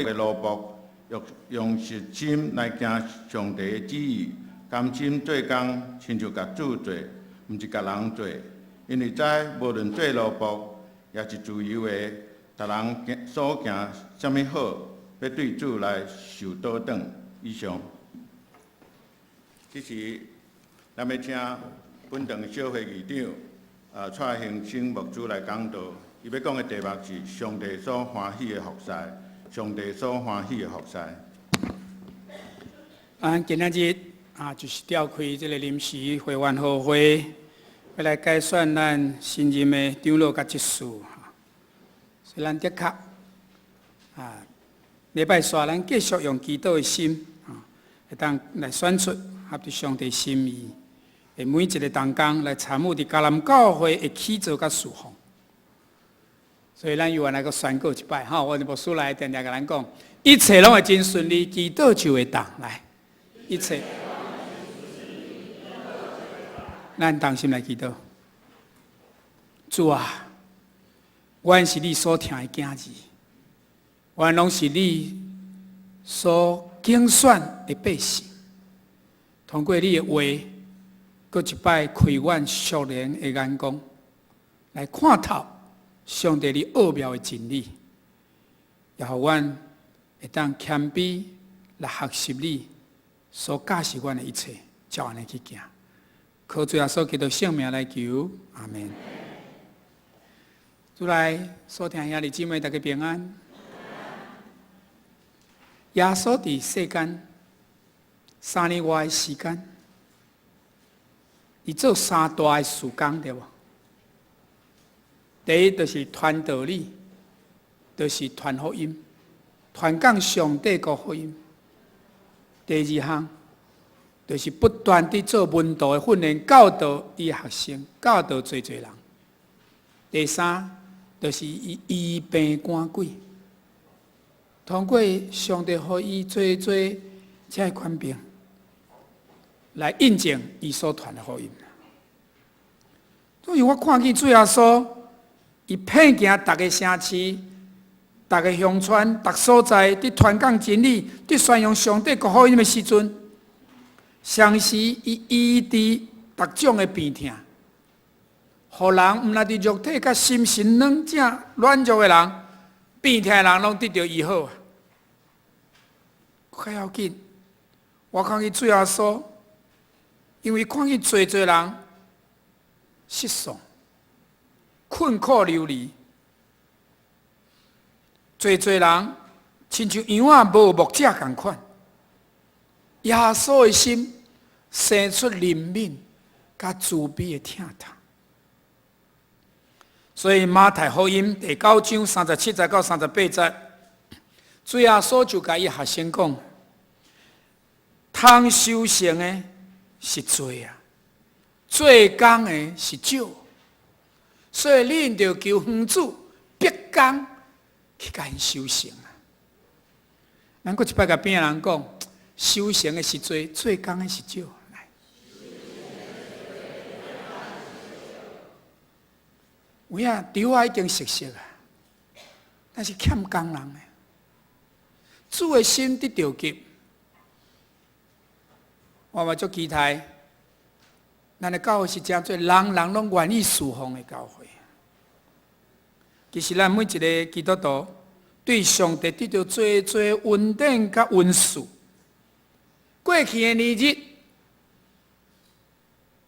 奴僕，用實心來行上帝的旨意，甘心做工，親像共主做，毋是共人做。因為知無論做奴僕，抑是自由的，逐人所行啥物好，欲對主來受倒轉。以上。這時，咱欲請本堂小會議長蔡興生牧師來講道。伊欲講的題目是上帝所歡喜的服侍，上帝所歡喜的服侍。今仔日啊，就是召開這个臨時會員好會，欲來改選咱新任的長老佮執事。所以咱的確啊，禮拜四咱繼續用祈禱的心啊，會當來選出合佇上帝心意的每一个同工來參與佇迦南教會的起造佮侍奉。所以咱猶原來閣宣告一擺吼，我的牧師來定定共咱講，一切攏會真順利，祈禱就會動來，一切。咱同心來祈禱，主啊，阮是你所疼的囝兒，阮攏是你所揀選的百姓。通過你的話，閣一擺開阮屬靈的眼光，來看透上帝你奧妙的真理，也予阮會當謙卑來學習你所教示阮的一切，照按呢去行。靠主耶穌基督聖名來求，阿門。主內所疼兄弟姊妹，大家平安。耶穌佇世間3年外的時間，伊做三大的事工，對無？第一就是傳道理，就是傳福音，傳講上帝國福音。第二項就是不斷佇做門徒的訓練，教導伊學生，教導濟濟人。第三就是伊醫病趕鬼，通過上帝予伊濟濟這个權柄，來印證伊所傳的福音。所以我看見主耶穌，伊遍行逐个城市、逐个鄉村、逐所在，佇傳講真理、佇宣揚上帝國福音的時陣，同時伊醫治逐種的病痛，予人毋但佇肉體佮心神兩者軟弱的人、病痛的人，攏得著醫好啊！較要緊，我看見主耶穌，因為看見濟濟人失喪、困苦流離，濟濟人親像羊仔無牧者仝款，耶穌的心生出憐憫佮慈悲的疼痛。所以馬太福音第九章37節到38節，主耶穌就共伊學生講：通收成的是濟啊，做工的是少，所以恁著求園主逼工去共𪜶收成啊。咱閣一擺共邊仔人講，收成的是濟，做工的是少。來，有影稻仔已經熟熟啊，但是欠工人的。主的心佇著急，我嘛足期待，咱的教會是誠濟人人攏願意侍奉的教會。其實咱每一个基督徒對上帝得著濟濟恩典佮恩賜。過去的年日，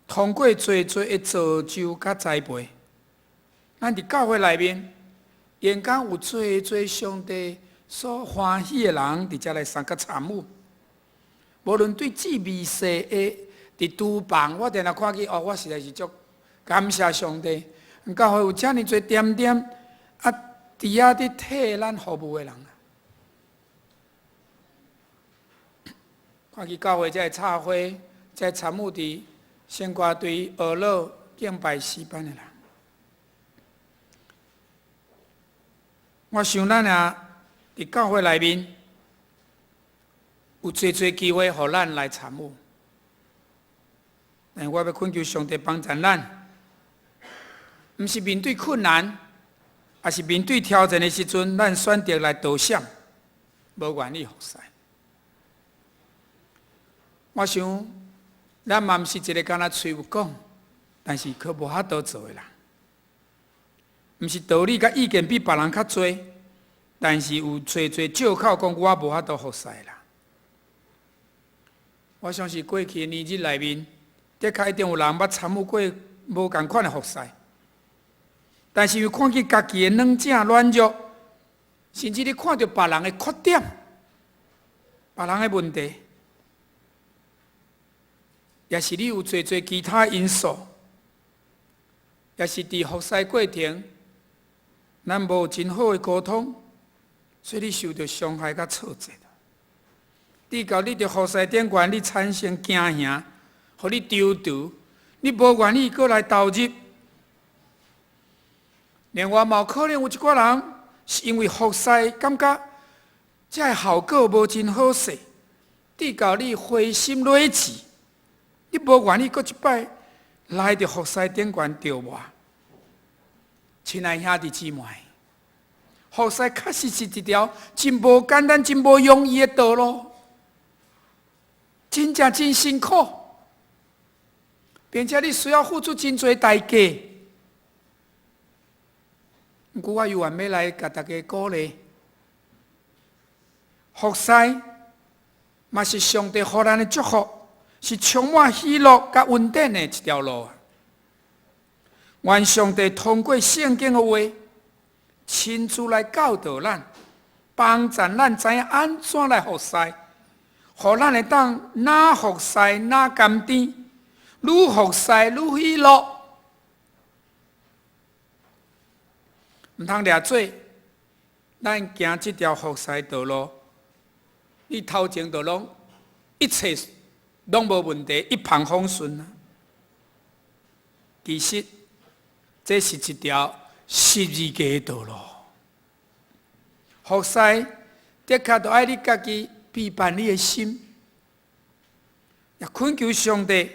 通過濟濟的造就佮栽培，咱佇教會內面，應該有濟濟上帝所歡喜的人佇遮來參佮參與。無論對至微細的佇廚房，我定定看見哦，我實在是足感謝上帝。教會有遮爾濟點點啊，佇遐佇替咱服務的人啊。看見教會這个插花，這个參與佇聖歌隊、學樂、敬拜詩班的人，我想咱也佇教會內面有濟濟機會，予咱來參與。但我欲懇求上帝幫助咱，毋是面對困難，抑是面對挑戰的時陣，咱選擇來躲閃。無願意服侍。我想，咱嘛毋是一个干焦喙有講，但是卻無法度做的人。毋是道理佮意見比別人較濟，但是有濟濟借口講我無法度服侍啦。我相信過去的年日內面，的確一定有人捌參與過無仝款的服侍，但是又看見家己的軟正軟弱，甚至你看著別人的缺點、別人的問題，也是你有濟濟其他因素，也是佇服侍過程，咱無真好的溝通，所以你受著傷害佮挫折。直到你佇服侍頂懸，你產生驚嚇，予你躊躇，你無願意閣來投入。另外，嘛有可能有一寡人是因為服侍感覺這个效果無真好勢，直到你灰心累志，你無願意閣一擺來佇服侍頂懸著活。親愛兄弟姊妹，服侍確實是一條真無簡單、真無容易的道路，真正真辛苦，並且你需要付出真濟代價。毋過我猶原欲來共大家鼓勵，服侍嘛是上帝予咱的祝福，是充滿喜樂佮恩典的一條路。願上帝通過聖經的話，親自來教導咱，幫助咱知影按怎來服侍，予咱會當若服侍若甘甜，愈服侍愈喜樂。毋通掠做，咱行這條服侍道路，你頭前就攏一切攏無問題，一帆風順啊。其實，這是一條十字架的道路。服侍的確著愛你家己預備你的心，也懇求上帝，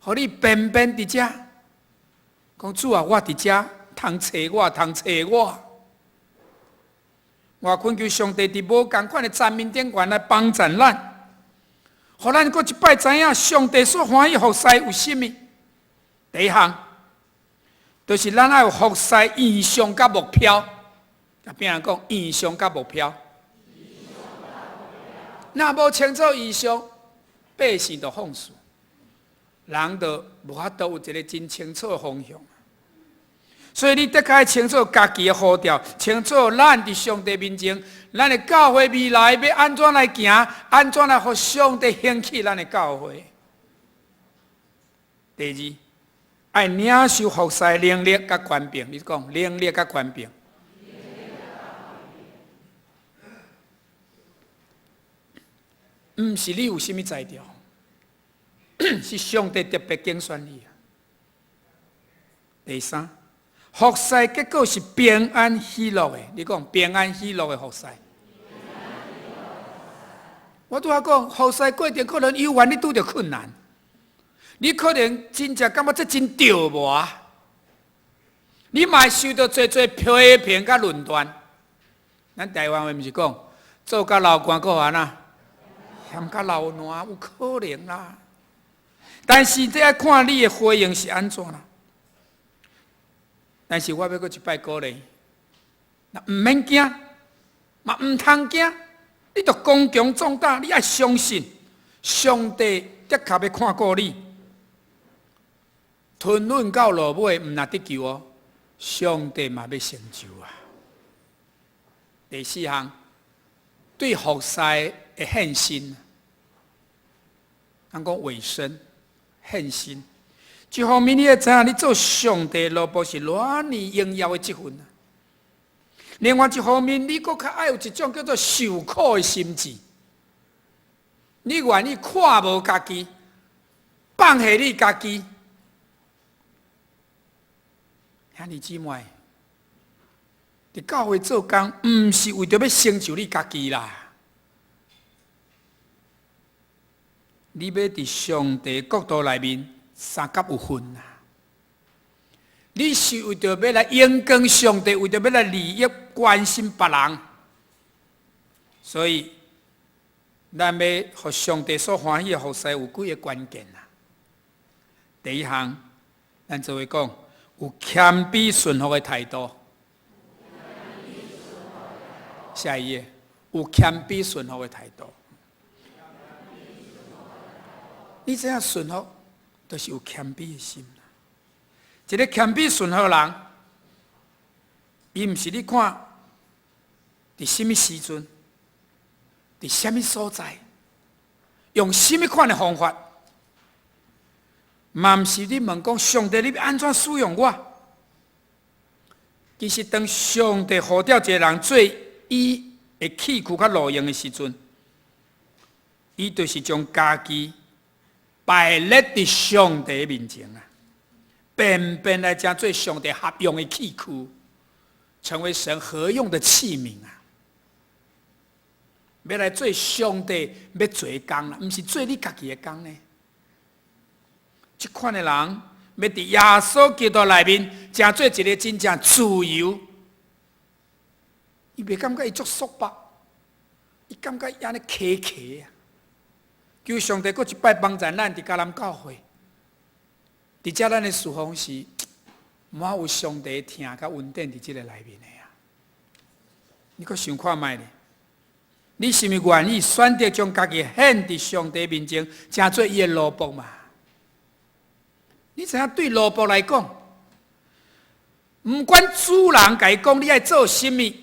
予你平平佇遮，講主啊，我佇遮，通揣我，通揣我。我懇求上帝佇無仝款的層面頂懸來幫助咱，予咱閣一擺知影上帝所歡喜服侍有啥物。第一項，就是咱愛有服侍異象佮目標。共邊人講異象佮目標。若無清楚異象，百姓就放肆，人就無法度有一個真清楚的方向。所以你的確愛清楚家己的呼召，清楚咱佇上帝面前，咱的教會未來欲按怎來行，按怎來予上帝興起咱的教會。第二，愛領受服侍能力佮權柄，你講能力佮權柄。毋是你有啥物才調，是上帝特別揀選你。第三，服侍結果是平安喜樂的。你講平安喜樂的服侍。我拄仔講，服侍過程可能猶原你拄著困難，你可能真正感覺這真著無？你嘛會受著濟濟批評佮論斷。咱台灣話毋是講，做甲流汗閣按怎？嫌較流爛有可能啦。但是這愛看你的回應是按怎啦。但是我欲閣一擺鼓勵，若毋免驚，嘛毋通驚，你著剛強壯膽，你愛相信上帝的確欲看顧你。吞忍到落尾，毋若得救哦，上帝嘛欲成就啊。第四項，對服侍的獻身，咱講委身獻身。一方面，你會知影你做上帝奴僕是偌爾榮耀的職分啊；另外一方面，你閣較愛有一種叫做受苦的心志。你願意看無家己，放下你家己。兄弟姊妹，佇教會做工，毋是為著欲成就你家己啦。你欲佇上帝國度內面相佮有份啊！你是為著欲來榮光上帝，為著欲來利益關心別人，所以，咱欲予上帝所歡喜的服侍有幾个關鍵啊。第一項，咱做伙講，有謙卑順服的態度。下一頁，有謙卑順服的態度。你知影順服，就是有謙卑的心。一个謙卑順服的人，伊毋是你看，佇啥物時陣，佇啥物所在，用啥物款的方法，嘛毋是你問講上帝，你欲按怎使用我？其實當上帝呼召一个人做伊的器具佮路用的時陣，伊就是將家己擺列佇上帝面前啊，便便來成做上帝合用的器具，成為神合用的器皿啊！欲來做上帝欲做的工啦，毋是做你家己的工呢。這款的人，欲佇耶穌基督內面，成做一个真正自由。伊袂感覺伊足束縛，伊感覺按呢卡卡啊。求上帝閣一擺幫助咱佇迦南教會，佇遮咱的事奉是滿有上帝疼佮恩典佇這个內面的啊。你閣想看覓咧？你是毋是願意選擇將家己獻佇上帝面前，成做伊的奴僕嘛？你知影對奴僕來講，毋管主人共伊講你愛做啥物，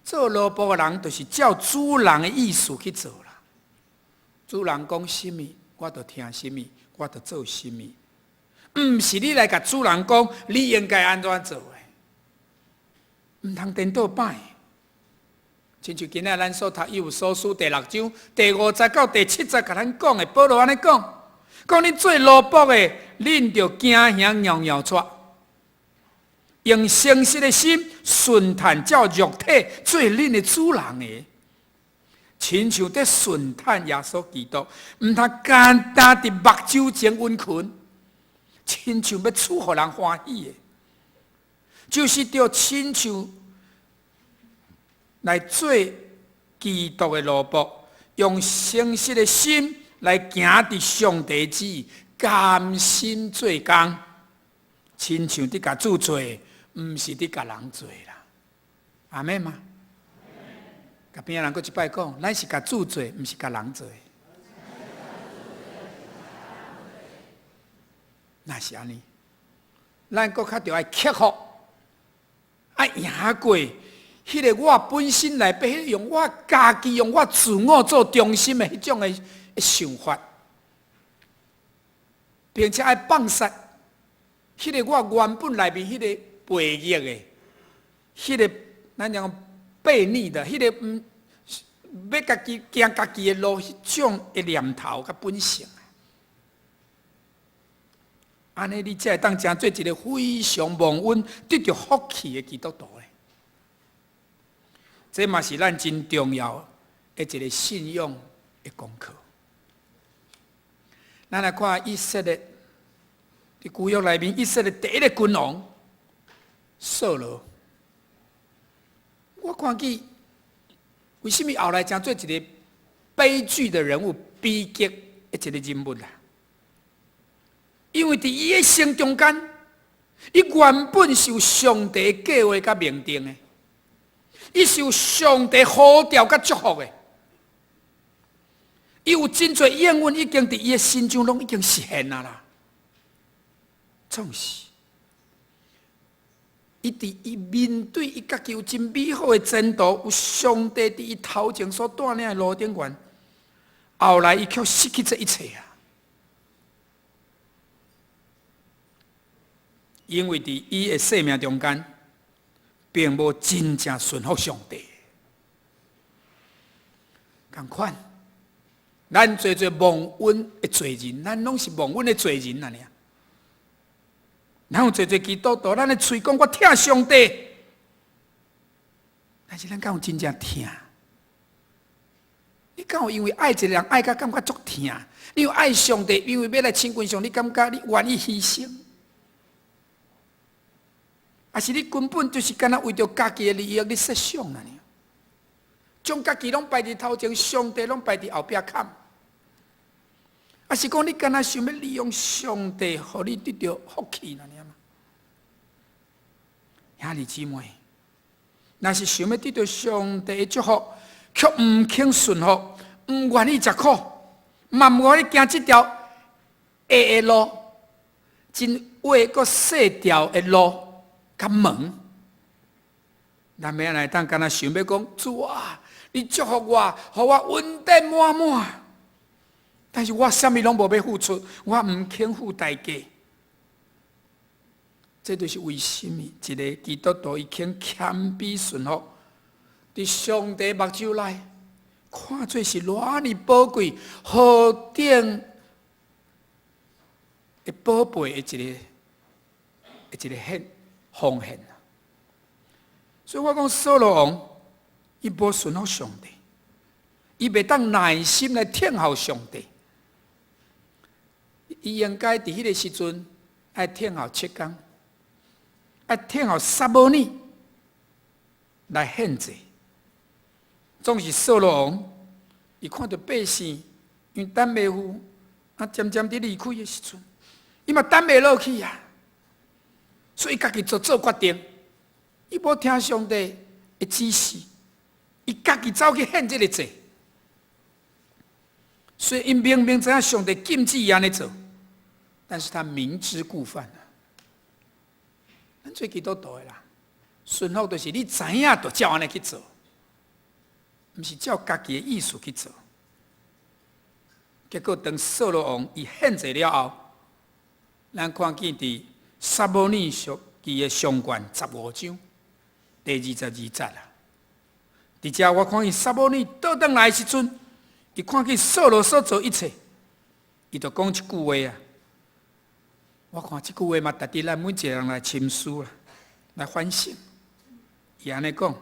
做奴僕的人就是照主人的意思去做啦。主人講啥物，我就聽啥物，我就做啥物。毋是你來共主人講，你應該按怎做的，毋通顛倒擺。親像今仔咱所讀以弗所書第六章第五節到第七節，共咱講的，保羅按呢講，講恁做奴僕的，恁著驚嚇搖搖掣，用誠實的心順趁照肉體做恁的主人的，親像佇順趁耶穌基督，毋通干焦佇目睭前殷勤，親像欲取予人歡喜的，就是著親像來做基督的奴僕，用誠實的心來行佇上帝旨意，甘心做工，親像佇共主做，毋是佇共人做啦。阿們嗎？共邊仔人閣一擺講，咱是共主做，毋是共人做。若是按呢，咱閣較著愛克服，愛贏過彼个我本身內底，用我家己、用我自我做中心的彼種的想法，並且愛放殺彼个我原本內面彼个悖逆的，彼个咱講悖逆的，彼个毋欲家己行家己的路，彼種的念頭佮本性。按呢，你才會當成做一个非常蒙恩、得著福氣的基督徒咧。這嘛是咱真重要的一个信仰的功課。咱來看以色列，佇舊約內面，以色列第一个君王掃羅。我看見為啥物後來成做一个悲劇的人物、悲劇的一个人物啊？因為佇伊的一生中間，伊原本是有上帝計劃佮命定的，伊是有上帝呼召佮祝福的，伊有真濟應允已經佇伊的心中攏已經實現啊啦。總是，伊佇伊面對伊家己有真美好的前途，有上帝佇伊頭前所帶領的路頂懸，後來伊卻失去這一切啊！因為佇伊的生命中間，並無真正順服上帝。仝款，咱濟濟蒙恩的罪人，咱攏是蒙恩的罪人啊！爾，咱有濟濟基督徒，咱的喙講我疼上帝，但是咱敢有真正疼？你敢有因為愛一個人愛甲感覺足疼？你有愛上帝，因為欲來親近上帝，你感覺你願意犧牲？抑是你根本就是干焦為著家己的利益咧設想啊？將家己攏擺佇頭前，上帝攏擺佇後壁崁。抑是講你敢若想欲利用上帝，予你得著福氣爾嗎？兄弟姊妹，若是想欲得著上帝的祝福，卻毋肯順服，毋願意食苦，嘛毋願意行這條狹的路，真狹閣細條的路，較門。咱欲按怎會當敢若想欲講，主啊，你祝福我，予我恩典滿滿。但是我啥物攏無欲付出，我毋肯付代價。這就是為啥物一个基督徒伊肯謙卑順服，佇上帝目睭內看做是偌爾寶貴、何等的寶貝的一个獻奉獻。所以我講掃羅王，伊無順服上帝，伊袂當耐心來聽候上帝。伊應該佇彼个時陣愛聽候7工，愛聽候撒母耳來獻祭。總是掃羅王，伊看著百姓，因為等袂赴，啊，漸漸佇離開的時陣，伊嘛等袂落去啊，所以家己就做決定，伊無聽上帝的指示，伊家己走去獻這个祭。所以，伊明明知影上帝禁止伊按呢做，但是他明知故犯啊！咱做基督徒的啦，順服就是你知影就照按呢去做，毋是照家己的意思去做。結果，當掃羅王伊獻祭了後，咱看見佇撒母耳記的上卷15章第22節啦。佇遮我看見撒母耳倒轉來的時陣，伊看見掃羅所做一切，伊就講一句話啊！我看這句話嘛，值得咱每一個人來深思啦，來反省。伊按呢講，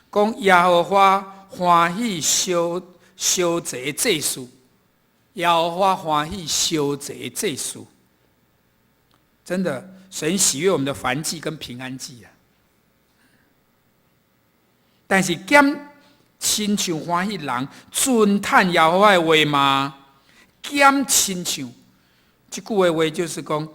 講耶和華歡喜燒燒祭的祭司，耶和華歡喜燒祭的祭司。真的，神喜悅我們的燔祭跟平安祭啊！但是減親像歡喜人尊嘆耶和華的話嗎？減親像，這句話就是講，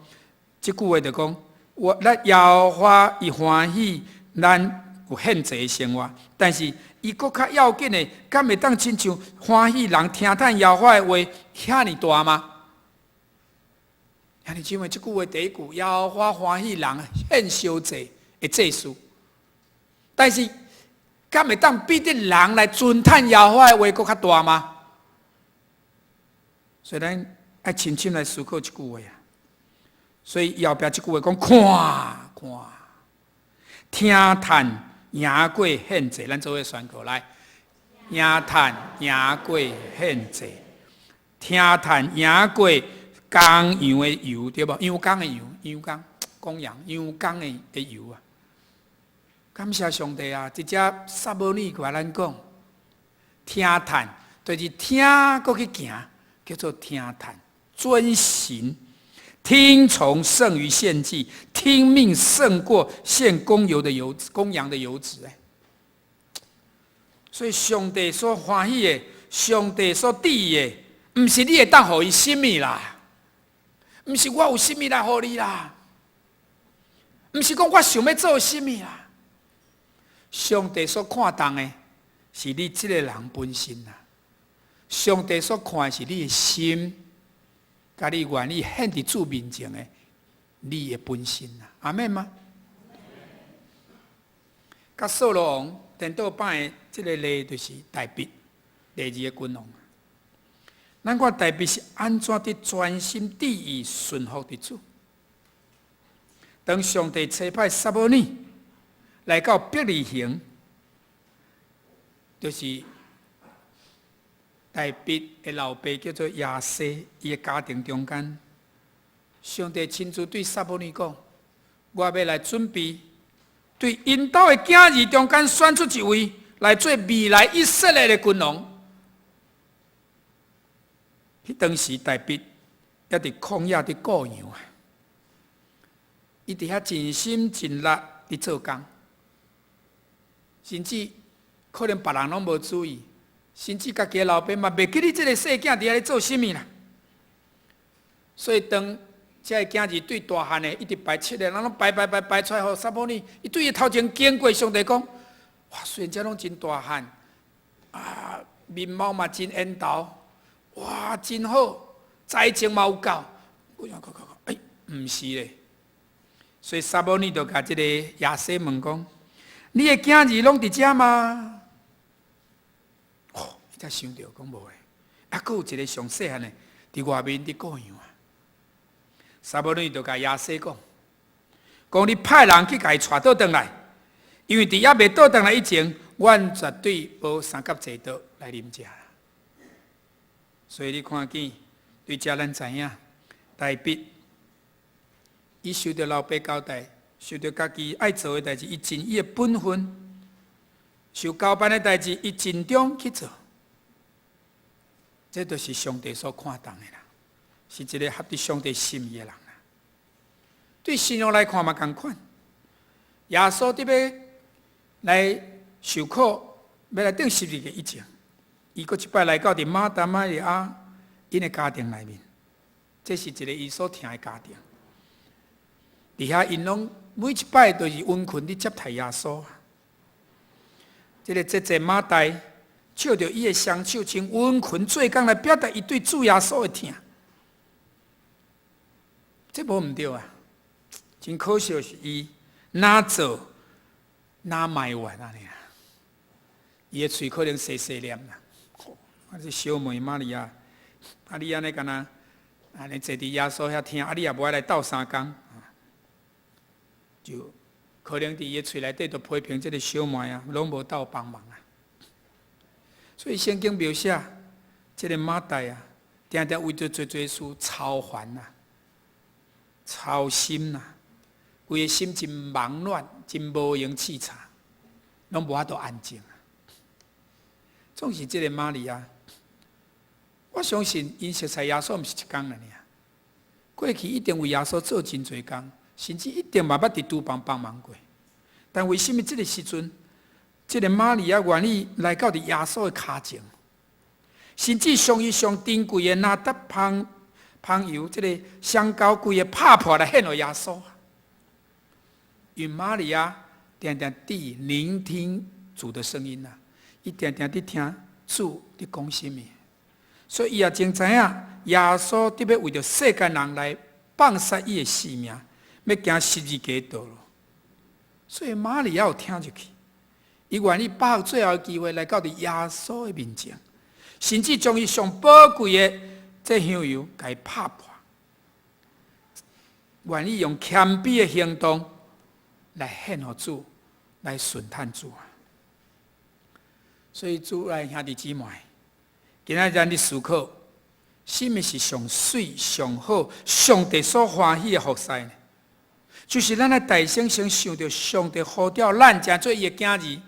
這句話就講，我咱耶和華伊歡喜咱有獻祭的生活，但是伊閣較要緊的，敢會當親像歡喜人聽嘆耶和華的話遐爾大嗎？兄弟姊妹，這句話第一句，耶和華歡喜人獻燒祭的祭司，但是敢會當比得人來尊嘆耶和華的話閣較大嗎？所以咱愛深深來思考這句話啊。所以後壁這句話講，看看，聽嘆贏過獻祭，咱做伙宣告來，聽嘆贏過獻祭，聽嘆贏過公羊的油，對無？羊公的油，羊公，公羊，羊公的油啊！感謝上帝啊！這隻撒母耳共咱講，聽嘆就是聽閣去行，叫做聽嘆，遵行，聽從勝於獻祭，聽命勝過獻公油的油，公羊的油脂。哎，所以上帝所歡喜的，上帝所注意的，毋是你會當予伊啥物啦，毋是我有啥物來予你啦，毋是講我想欲做啥物啦。上帝所看重的是你這個人本身啦。上帝所看的是你的心，佮你願意獻佇主面前的你的本身啦。阿們嗎？佮掃羅王顛倒擺的這個例就是大衛，第二个君王。咱看大衛是按怎佇專心致意順服佇主。當上帝差派撒母耳來到伯利恆，就是大衛的老爸叫做耶西，伊的家庭中間，上帝親自對撒母耳講：我欲來準備，對𪜶兜的囝兒中間選出一位來做未來以色列的君王。彼當時大衛猶佇曠野佇顧羊啊，伊佇遐盡心盡力佇做工，甚至可可能別人攏無注意，甚至家己的老爸嘛袂記得這个細囝佇遐咧做啥物啦。所以當這个囝兒對大漢的一直排七个，人攏排排排排出來，予撒母耳，伊對伊頭前經過上帝講：哇，雖然這攏真大漢，啊，面貌嘛真緣投，哇，真好，才情嘛有夠。我講講講，哎，毋是咧。所以撒母耳就共這个耶西問講：你的囝兒攏佇遮嗎？哦，伊才想著講無咧，啊，閣有一个上細漢的佇外面佇顧羊啊。撒母耳就共耶西講：講你派人去共伊帶倒轉來，因為佇猶未倒轉來以前，阮絕對無三甲坐桌來啉食。所以你看見，對遮咱知影，大衛伊受著老爸交代，受著家己愛做的代誌，伊盡伊的本分；受交辦的代誌，伊盡忠去做。這就是上帝所看重的啦，是一个合佇上帝心意的人啦。對信仰來看嘛仝款，耶穌佇欲來受苦，欲來釘十字架以前，伊閣一擺來到佇馬大瑪利亞𪜶的家庭內面，這是一个伊所疼的家庭。佇遐𪜶攏每一擺都是殷勤佇接待耶穌。這个姐姐馬大藉著伊的雙手，真殷勤做工來表達伊對主耶穌的疼。這無毋對啊！真可惜是伊若做若埋怨按呢啊！伊的喙可能細細念啦。啊，這小妹瑪利亞，啊，你按呢敢若按呢坐佇耶穌遐聽，啊，你也無愛來鬥相共，就可能佇伊的喙內底就批評這个小妹啊，攏無鬥幫忙啊。所以聖經描寫這个馬大啊，定定為著濟濟事操煩啊、操心啊，規个心真忙亂，真無閒氣喘，攏無法度安靜啊。總是這个瑪利亞，我相信𪜶熟似耶穌毋是一工爾。過去一定為耶穌做真濟工，甚至一定嘛捌佇廚房幫忙過。但為啥物這个時陣，這个瑪利亞願意來到佇耶穌的跤前，甚至將伊上珍貴的哪噠香香油，這个香膏規个拍破來獻予耶穌。因為瑪利亞定定佇聆聽主的聲音啊，伊定定佇聽主佇講啥物，所以伊也真知影耶穌特別為著世間人來放捨伊的性命，欲行十字架道路。所以瑪利亞有聽入去，伊願意把握最後的機會來到佇耶穌的面前，甚至將伊上寶貴的這香油共伊拍破，願意用謙卑的行動來獻予主，來順趁主啊！所以主愛兄弟姊妹，今仔日咱佇思考，啥物是上媠、上好、上帝所歡喜的服侍呢？就是咱來大聲先想著上帝呼召咱，成做伊的囝兒，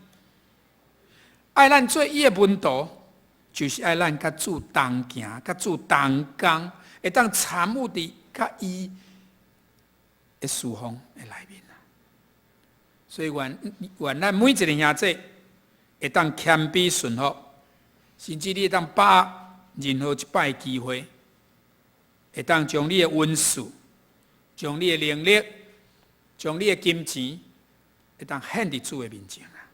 愛咱做伊的門徒，就是愛咱佮主同行、佮主同工，會當參與佇佮伊的事奉的內面啊。所以願願咱每一个兄弟會當謙卑順服，甚至你會當把握任何一擺機會，會當將你的恩賜、將你的能力、將你的金錢，會當獻佇主的面前啊！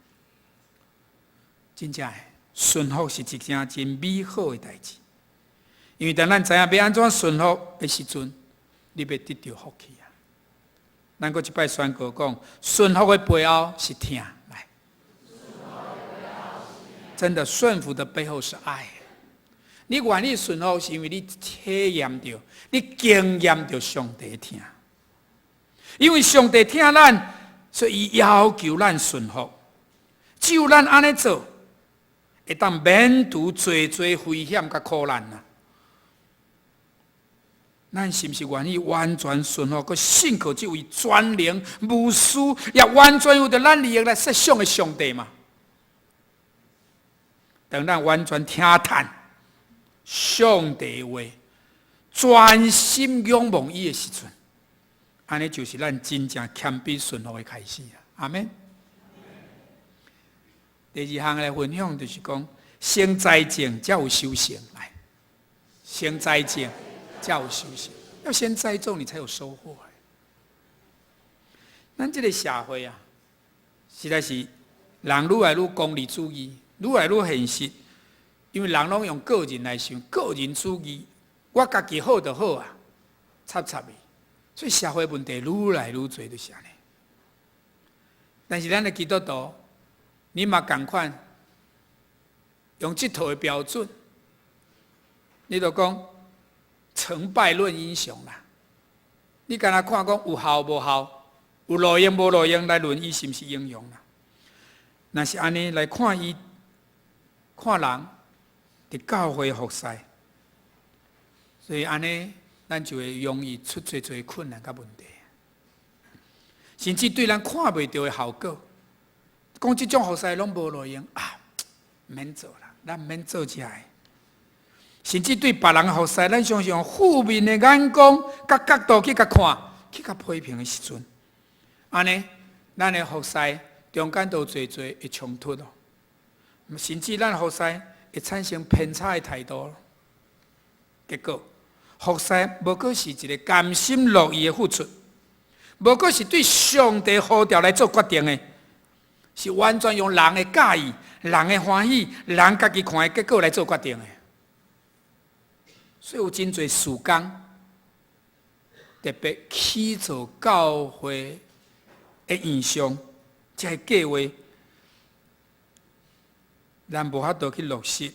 真正的順服是一件真美好的代誌，因為當咱知影欲按怎順服的時陣，你欲得著福氣啊！咱閣一擺宣告講，順服的背後是疼，來，真的順服的背後是愛。你願意順服，是因為你體驗著、你經驗著上帝疼。因為上帝疼咱，所以伊要求咱順服。只有咱按呢做，會當免除濟濟危險佮苦難啊！咱是毋是願意完全順服，閣信靠這位全能無私，也完全為著咱利益來設想的上帝嘛？當咱完全聽趁上帝話，專心仰望伊的時陣，按呢就是咱真正謙卑順服的開始啊！阿門。第二項來分享就是講，先栽種才有收成。來，先栽種才有收成，要先栽種，你才有收穫。咱這个社會啊，實在是人愈來愈功利主義，愈來愈現實，因為人攏用個人來想，個人主義，我家己好就好啊，插插的，所以社會問題愈來愈濟，就是按呢。但是咱的基督徒，你嘛仝款用這套的標準，你就講成敗論英雄啦。你敢若看講有效無效，有路用無路用來論伊是毋是英雄啦？若是按呢來看伊，看人佇教會服侍，所以按呢，咱就會容易出濟濟困難佮問題，甚至對咱看袂著的效果，講這種服侍攏無路用啊，毋免做啦，咱毋免做這个。甚至對別人的服侍，咱常常用負面的眼光、佮角度去共看，去共批評的時陣，按呢，咱的服侍中間都有濟濟的衝突咯，甚至咱服侍會產生偏差的態度。結果，服侍無閣是一個甘心樂意的付出，無閣是對上帝呼召來做決定的，是完全用人的佮意、人的歡喜、人家己看的結果來做決定的。所以有真濟事工，特別起造教會的異象，這个計劃，咱無法度去落實，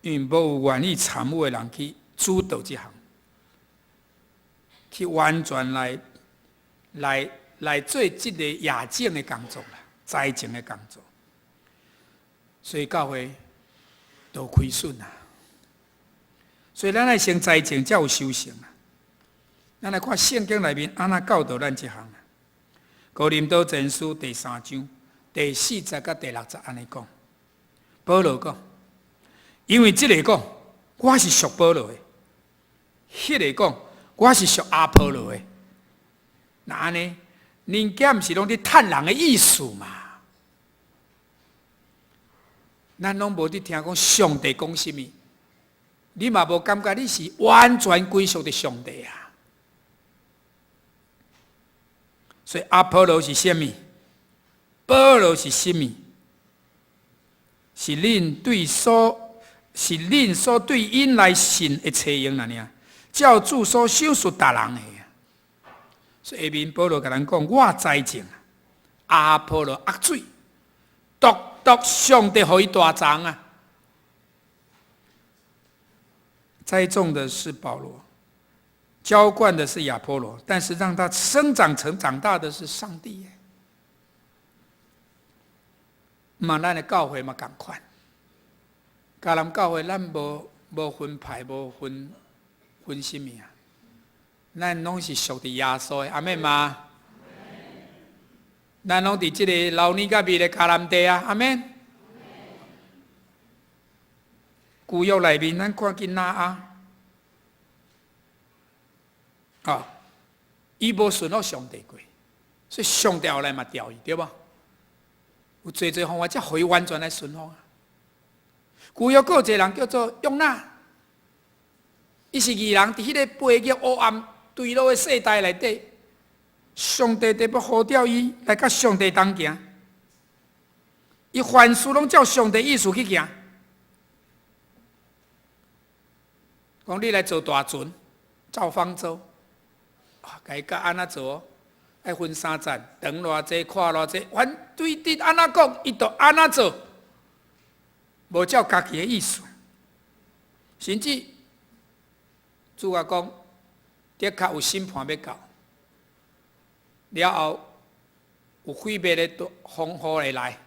因為無有願意參與的人去主導這項，去完全來做這个野種的工作啦，栽種的工作，所以教會都虧損啊。所以咱愛先栽種，才有收成啊。咱來看聖經內面按怎教導咱這項啊。哥林多前書第三章第四節佮第六節按呢講，保羅講，因為這個講我是屬保羅的，彼個講我是屬阿波羅的。那按呢？恁敢毋是攏佇趁人的意思嘛？咱攏無佇聽講上帝講啥物，你嘛無感覺你是完全歸屬佇上帝啊？所以阿波羅是啥物？保羅是啥物？是恁所對𪜶來信的冊用爾爾，照主所賞賜逐人的。所以下面保羅共咱講：我栽種，阿波羅壓水，獨獨上帝予伊大長啊！栽種的是保羅，澆灌的是亞波羅，但是讓他生長成長大的是上帝。嘛，咱的教會嘛仝款，迦南教會咱無分派，無分啥物啊？咱攏是屬佇耶穌的，阿們嗎？咱攏佇這个老年佮味的迦南地啊，阿們。舊約內面，咱看見挪亞，啊，伊無順服上帝過，所以上帝後來嘛調伊，對無？有濟濟方法才予伊完全來順服啊。舊約閣有一個人叫做約拿，伊是義人，佇彼个背逆黑暗墜落的世代內底，上帝特別呼召伊來佮上帝同行，伊凡事攏照上帝意思去行。講你來造大船，造方舟，啊，共伊教按怎做？愛分三層，長偌濟，闊偌濟，反對佇按怎講，伊就按怎做，無照家己的意思。甚至主啊講，的確有審判欲到，了後有毀滅的風雨會來，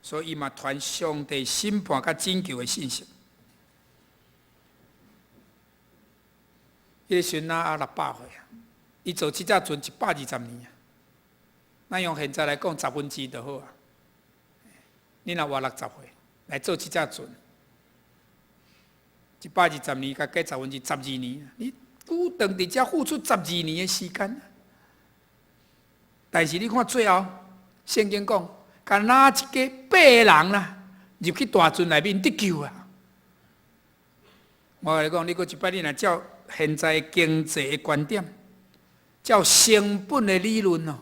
所以伊嘛傳上帝審判佮拯救的信息。彼个時陣挪亞600歲啊，伊造這隻船120年啊。咱用現在來講，十分之一就好啊。你若活60歲來造這隻船，120年，共加十分之十二年，你久長佇遮付出十二年的時間。但是你看最後，聖經講，敢若一家八个人啦，入去大船內面得救啊！我共你講，你閣一擺你若照現在經濟的觀點，照成本的理論哦，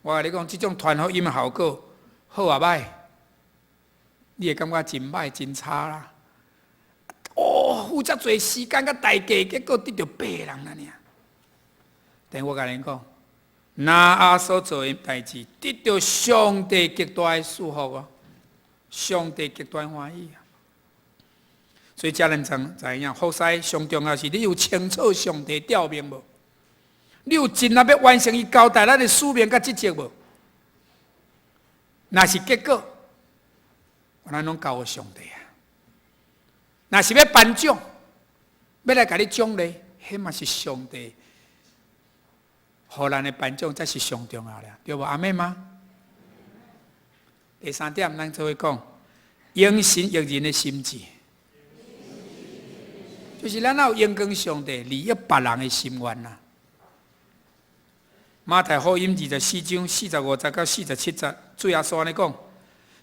我共你講，這種傳福音的效果好抑歹？你會感覺真歹、真差啦。哦，付遮濟時間佮代價，結果得著八個人爾爾。但我共恁講，拿亞所做的代誌，得著上帝極大的祝福哦，上帝極大歡喜啊！所以遮咱知知影，服侍上重要是你有清楚上帝調命無？你有盡力欲完成伊交代咱的使命佮職責無？若是結果，咱攏交予上帝啊！若是欲頒獎，欲來共你獎勵，彼嘛是上帝予咱的頒獎，才是上重要的，對無？阿們嗎？第三點，咱做伙講，榮神益人的心志，就是咱有榮光上帝、利益別人的心願啊。馬太福音24章45節到47節，主耶穌按呢講：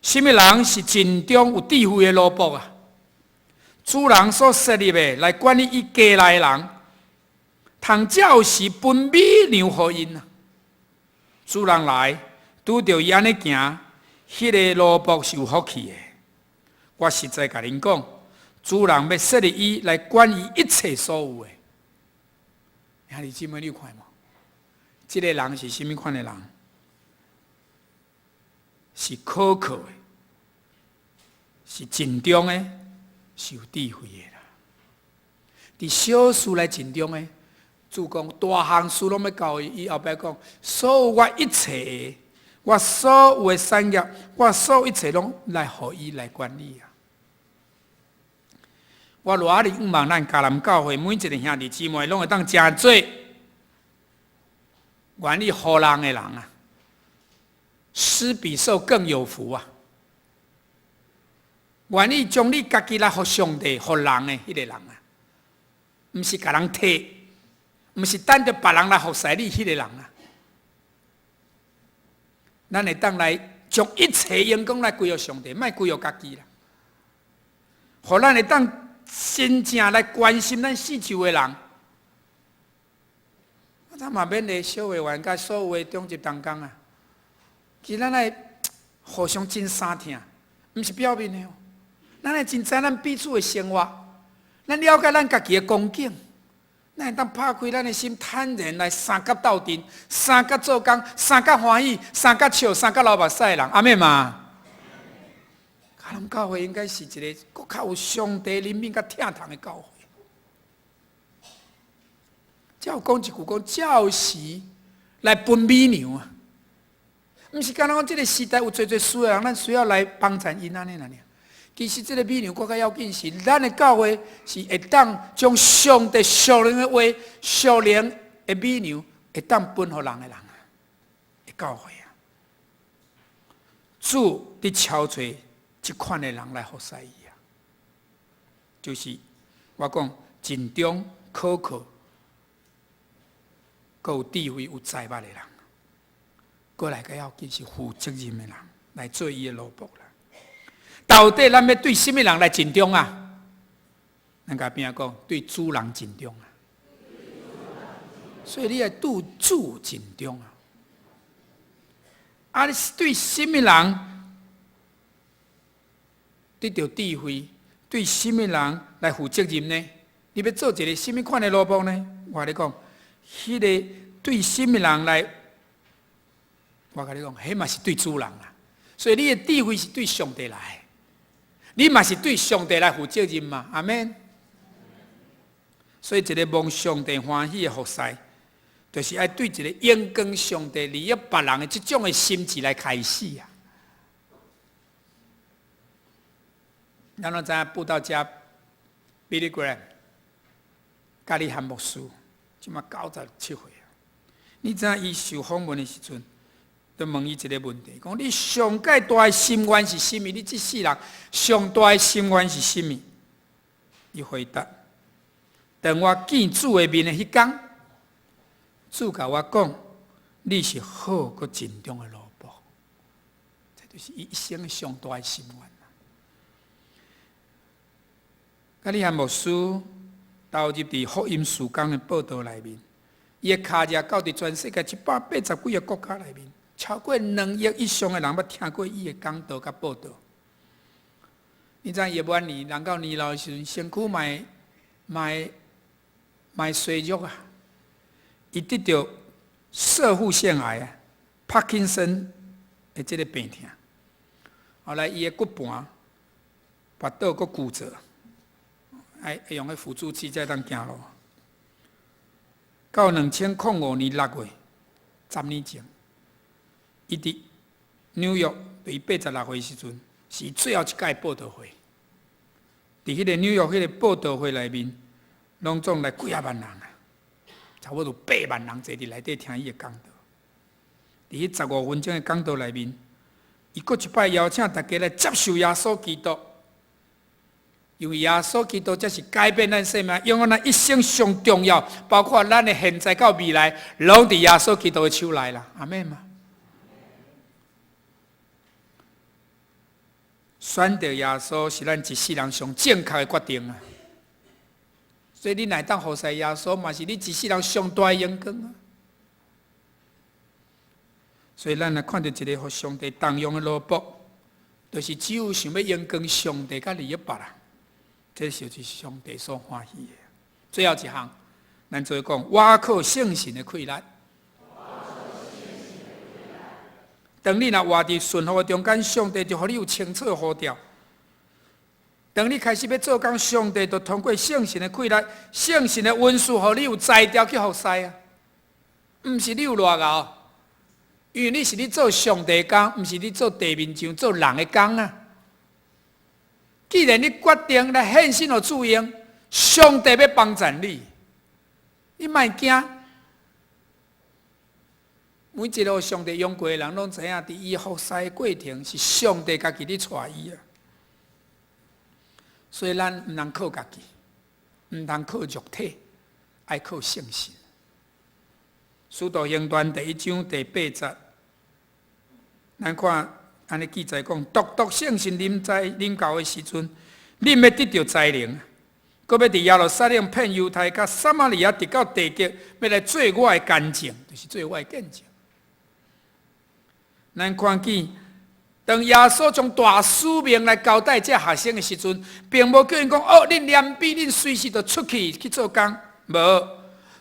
啥物人是盡忠有智慧的奴僕啊？主人所設立的來管理伊家內的人，通照時分米糧予𪜶啊。主人來拄著伊按呢行，彼个奴僕是有福氣的。我實在共恁講，主人欲設立伊來管伊一切所有的。兄弟姊妹，你有看無？這个人是啥物款的人？是可靠的，是盡忠的，是有智慧的啦。佇小事來盡忠的，主講大項事攏欲交伊，伊後壁講，所有我一切的，我所有的產業，我所有一切攏來予伊來管理啊！我偌爾向望咱迦南教會每一個兄弟姊妹攏會當成做願意予人的人啊，施比受更有福啊！願意將你家己來予上帝、予人的彼個人啊，毋是共人提，毋是等著別人來服侍你彼個人啊。咱會當來將一切榮光來歸予上帝，莫歸予家己啦。予咱會當真正來關心咱四周的人。咱嘛免咧小會員佮所有的長執同工啊。其實咱愛互相真相疼，毋是表面的哦。咱愛真知咱彼此的生活，咱了解咱家己的光景，咱會當拍開咱的心，坦然來相佮鬥陣，相佮做工，相佮歡喜，相佮笑，相佮流目屎的人，阿們嗎？迦南教會應該是一個閣較有上帝憐憫佮疼痛的教會。才有講一句講，照時來分米糧啊！毋是干焦講這个時代有濟濟需要人，咱需要來幫贊𪜶按呢爾。其實這个米糧閣較要緊是，咱的教會是會當將上帝屬靈的話、屬靈的米糧，會當分予人的人啊，的教會啊。主佇招揣這款的人來服侍伊啊，就是我講盡忠可靠、閣有智慧、有才捌的人，過來較要緊是負責任的人來做伊的奴僕啦。到底咱欲對啥物人來盡忠啊？咱共邊仔講，對主人盡忠啊。所以你愛對主盡忠啊。啊，你對啥物人得著智慧？對啥物人來負責任呢？你欲做一个啥物款的奴僕呢？我共你講，彼个對啥物人來？我共你講，彼嘛是對主人啊。所以你的智慧是對上帝來，你嘛是對上帝來負責任嘛？阿們。所以一个蒙上帝歡喜的服侍，就是愛對一个榮光上帝、利益別人的這種的心志來開始啊。咱攏知影布道家 Billy Graham，加里罕牧師，這馬97歲啊。你知影伊受訪問的時陣，就問伊一个問題，講你上蓋大的心願是啥物？你這世人上大的心願是啥物？伊回答：當我見主的面的彼工，主共我講，你是好閣盡忠的奴僕。就是伊一生上大的心願。加利漢牧師投入佇福音事工的報道內面，伊的跤跡到佇全世界180幾個國家內面，超過2億以上的人捌聽過伊的講道佮報道。你知伊晚年人到年老的時陣，身軀嘛會衰弱啊！伊得著攝護腺癌啊，帕金森的這个病痛。後來伊的骨盤、腹肚閣骨折，愛用彼輔助器才會當行路。到2005年6月，10年前，伊佇紐約，伊86歲時陣，是最後一擺報道會。佇彼個紐約彼個報道會內面，攏總來幾仔萬人啊，差不多8萬人坐佇內底聽伊的講道。佇彼15分鐘的講道內面，伊閣一擺邀請大家來接受耶穌基督，因為耶穌基督才是改變咱生命、永遠咱一生上重要，包括咱的現在到未來，攏佇耶穌基督的手內啦。阿們嗎？選擇耶穌是咱一世人上正確的決定啊！所以你若會當服侍耶穌，嘛是你一世人上大的榮光啊！所以咱若看著一个予上帝重用的奴僕，就是只有想欲榮光上帝佮利益別人，這就是上帝所歡喜的。最後一項，咱做伙講，倚靠聖神的氣力。當你若活佇順服的中間，上帝就予你有清楚的呼召。當你開始欲做工，上帝就通過聖神的氣力、聖神的恩賜，予你有才調去服侍啊！毋是你有偌𠢕，因為你是咧做上帝工，毋是咧做地面上做人的工啊！既然你決定來獻身予主用，上帝欲幫贊你，你莫驚。每一個上帝用過的人，攏知影，佇伊服侍的過程是上帝家己咧帶伊啊。所以咱毋通靠家己，毋通靠肉體，愛靠聖神。使徒行傳第一章第八節，咱看按呢記載講，獨獨聖神臨在臨到的時陣，恁欲得著才能，閣欲佇耶路撒冷、遍猶太、佮撒瑪利亞，直到地極，欲來做我的見證，就是做我的見證。咱看見，當耶穌將大使命來交代這學生的時陣，並無叫𪜶講哦，恁念筆，恁隨時就出去去做工。無，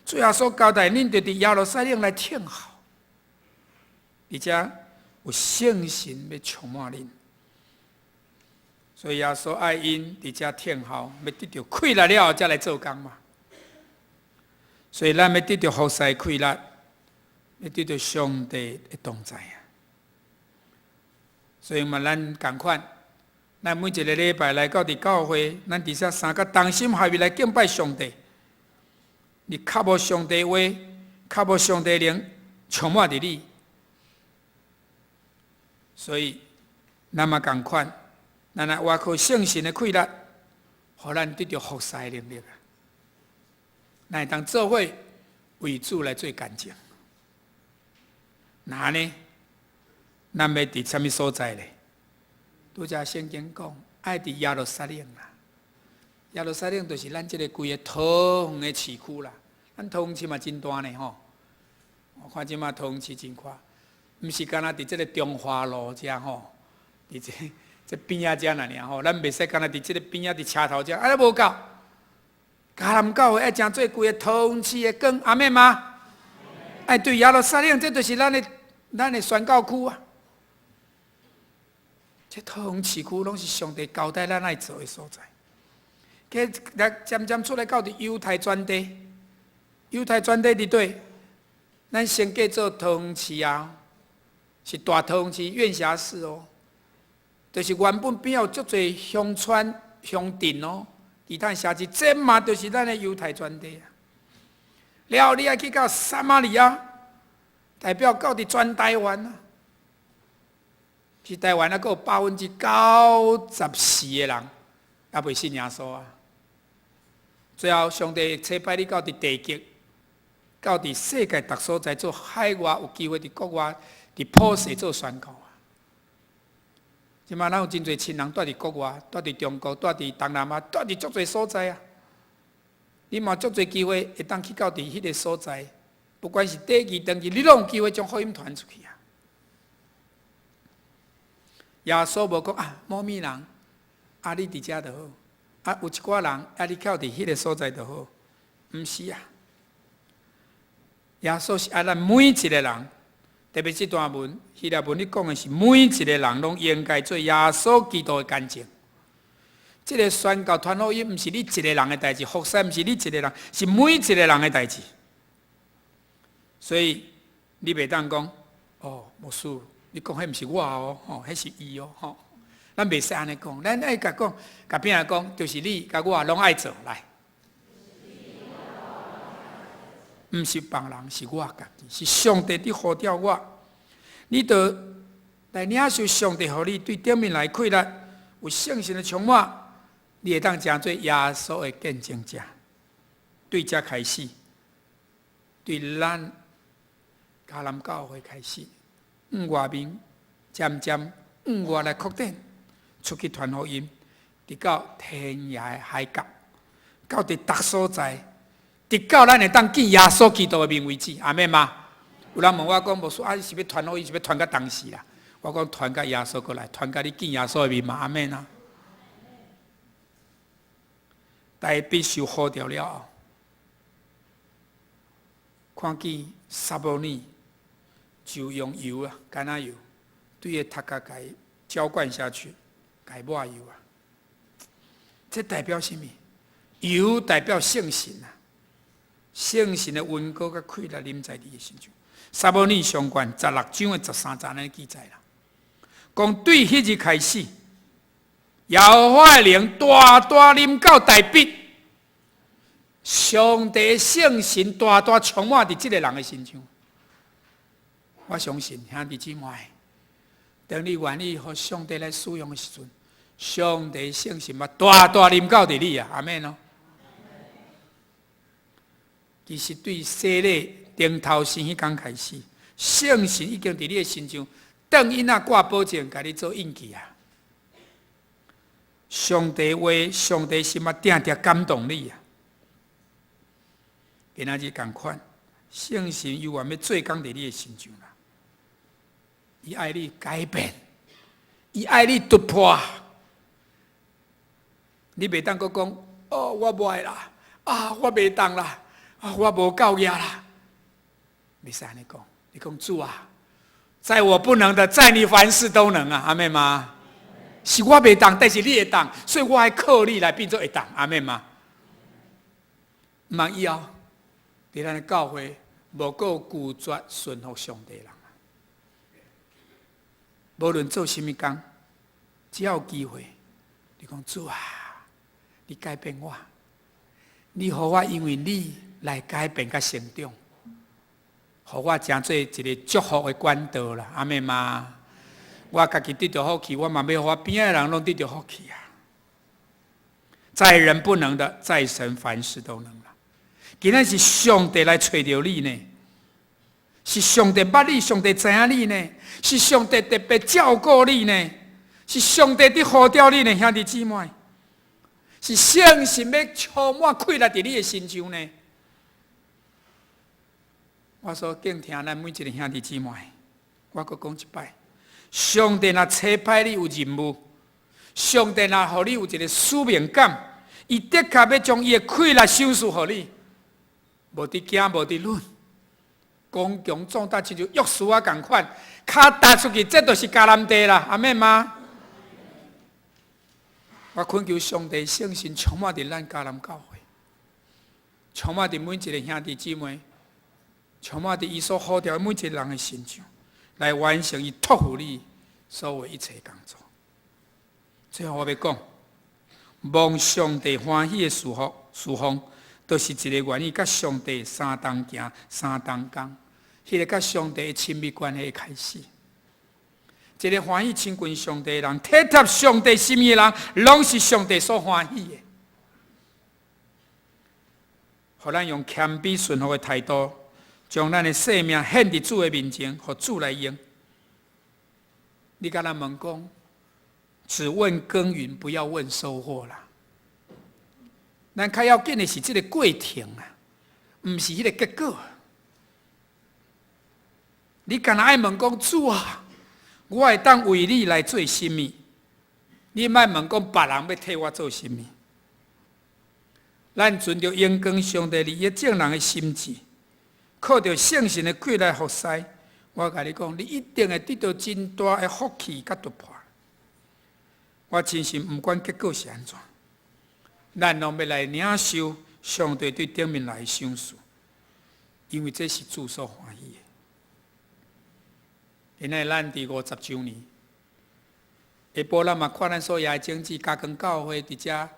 主耶穌交代恁，就佇耶路撒冷來等候，而且有聖神欲充滿恁。所以耶穌愛𪜶佇遮等候，欲得著氣力了後，才來做工嘛。所以咱欲得著服侍氣力，欲得著上帝的同在啊！所以嘛，咱仝款，咱每一个禮拜來到佇教會，咱佇遮三個同心合意來敬拜上帝。你較無上帝話，較無上帝靈充滿佇你，所以咱嘛仝款，咱來倚靠聖神的氣力，予咱得著服侍的能力啊！咱會當做伙為主來做見證。那呢？咱欲佇啥物所在咧？拄才聖經講，愛佇耶路撒冷啦。耶路撒冷就是咱這个規个桃園的市區啦。咱桃園市嘛真大呢吼。我看這馬桃園市真寬，毋是干焦佇這个中華路遮吼，佇這這邊仔遮爾吼。咱袂使干焦佇這个邊仔佇車頭遮，按呢無夠。迦南教會愛成做規个桃園市的光，阿們嗎？愛對耶路撒冷，這就是咱的宣教區啊。這桃園市區攏是上帝交代咱愛做的所在。計來漸漸出來到佇猶太全地，猶太全地佇佗，咱先叫做桃園市啊，是大桃園市院轄市哦。就是原本邊有足濟鄉村鄉鎮哦，其他城市，這嘛就是咱的猶太全地啊。了後你愛去到撒瑪利亞，代表到佇全台灣啊。是台灣啊，閣有94%的人猶未信耶穌啊。最後，上帝差派你到佇地極，到佇世界逐所在做海外有機會佇國外佇普世做宣教啊。這馬咱有真濟親人蹛佇國外，蹛佇中國，蹛佇東南亞，蹛佇足濟所在啊！你嘛足濟機會會當去到佇彼个所在，不管是短期、長期，你攏有機會將福音傳出去啊！耶穌無講啊，某物人啊，你佇遮就好，啊，有一寡人啊，你靠佇彼个所在就好，毋是啊！耶穌是愛咱每一個人，特別這段文，希臘文你講的是每一個人攏應該做耶穌基督的見證。這个宣教傳福音，毋是你一個人的代誌，服侍毋是你一個人，是每一個人的代誌。所以你袂當講，哦，牧師，你講彼毋是我哦，吼，彼是伊哦，吼。咱袂使按呢講，咱愛共講，共邊仔講，就是你佮我攏愛做來。毋是別人，是我家己，是上帝佇呼召我。你著來領受上帝予你對頂面來氣力，有聖神的充滿，你會當成做耶穌的見證者。對這開始，對咱迦南教會開始，向外面漸漸向外來擴展，出去傳福音，直到天涯海角，到佇逐所在。直到咱會當見耶穌基督的面為止，阿們嗎？有人問我講，牧師啊，你是欲傳福音，是欲傳到當時啦？我講傳到耶穌過來，傳到你見耶穌的面嘛，阿們啊！大衛受呼召了後，看見撒母耳就用油啊，橄欖油，對伊頭殼共澆灌下去，共抹油啊！這代表啥物？油代表聖神啊！聖神的恩膏佮氣力臨在你的身上。撒母耳上卷16章的13節按呢記載啦，講對彼日開始，耶和華的靈大大臨到大衛，上帝聖神大大充滿佇這个人的身上。我相信兄弟姊妹，當你願意予上帝來使用的時陣，上帝聖神嘛大大臨到佇你啊，阿們哦。其實對洗禮頂頭生彼工開始，聖神已經佇你的身上，當印仔掛保證，共你做印記啊！上帝話，上帝心嘛，定定感動你啊！今仔日仝款，聖神猶原欲做工佇你的身上啦。伊愛你改變，伊愛你突破。你袂當閣講，哦，我無愛啦，啊，我袂當啦。啊，我無夠額啦！袂使按呢講，你講主啊，在我不能的，在你凡事都能啊，阿們嗎？是我袂當，但是你會當，所以我愛靠你來變做會當，阿們嗎？毋通以後，佇咱的教會無閣拒絕順服上帝人啊！無論做啥物工，只要有機會，你講主啊，你改變我，你予我因為你來改變佮成長，予我成做一个祝福的管道啦，阿們嗎？我家己得著福氣，我嘛欲予我邊仔的人攏得著福氣啊！在人不能的，在神凡事都能啦。今仔是上帝來揣著你呢，是上帝捌你，上帝知影你呢，是上帝特別照顧你呢，是上帝佇呼召你呢，兄弟姊妹，是聖神欲充滿氣力佇你的身上呢。我所敬聽咱每一個兄弟姊妹，我閣講一擺：上帝若差派你有任務，上帝若予你有一個使命感，伊的確欲將伊的氣力賞賜予你，無佇驚，無佇論，剛強壯膽，親像約書亞仝款，跤踏出去，這就是迦南地啦，阿們嗎？我懇求上帝聖神充滿佇咱迦南教會，充滿佇每一個兄弟姊妹。充滿佇伊所呼召的每一個人的身上，來完成伊託付你所有一切工作。最後我欲講，蒙上帝歡喜的侍奉，侍奉，就是一个願意佮上帝相同行、相同工，彼个佮上帝的親密關係的開始。一个歡喜親近上帝的人，體貼上帝心意的人，攏是上帝所歡喜的。予咱用謙卑順服的態度，將咱的生命獻佇主的面前，予主來用。你敢若問講，只問耕耘，不要問收穫啦。咱較要緊的是這個過程啊，毋是彼个結果。你干焦愛問講，主啊，我會當為你來做啥物？你莫問講別人欲替我做啥物。咱存著榮光上帝利益眾人的心志，靠著聖神的氣來服侍。我共你講，你一定會得到真大的福氣佮突破。我真心毋管結果是按怎，咱攏欲來領受上帝對頂面來的賞賜，因為這是主所歡喜的。今仔咱佇50週年，下晡咱嘛看咱所有的種子嘉光教會佇遮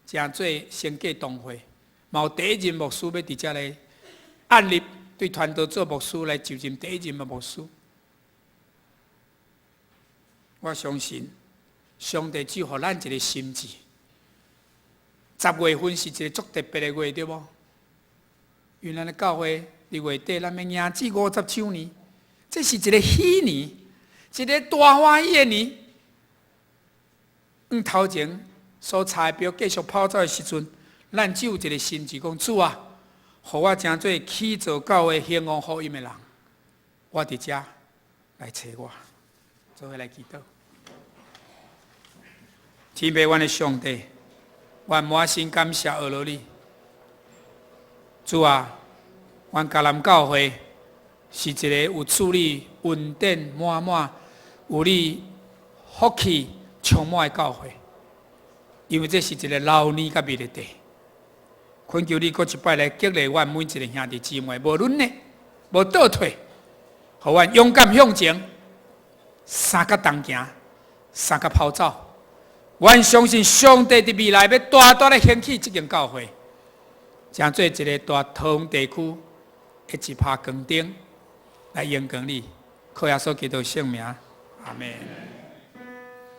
成做升格堂會，嘛有第一任牧師欲佇遮來按立，對傳道做牧師來就任第一任的牧師。我相信上帝只予咱一個心志。10月份是一個足特別的月，對無？因為咱的教會佇月底，咱欲迎接50週年，這是一個喜年，一個大歡喜的年。向頭前所查的表繼續跑走的時陣，咱只有一個心志，講，主啊，予我成做起造教會興旺福音的人，我佇遮來揣我，做伙來祈禱。天父，阮的上帝，阮滿心感謝阿羅你。主啊，阮迦南教會是一個有主你恩典滿滿、有你福氣充滿的教會，因為這是一個流奶佮蜜的地。懇求你閣一擺來激勵阮每一個兄弟姊妹，無論呢，無倒退，予阮勇敢向前，三腳同行，三腳跑走。阮相信上帝佇未來欲大大來興起這間教會，成做一個大桃園地區的一拍光燈，來榮光你，靠耶穌基督聖名，阿門。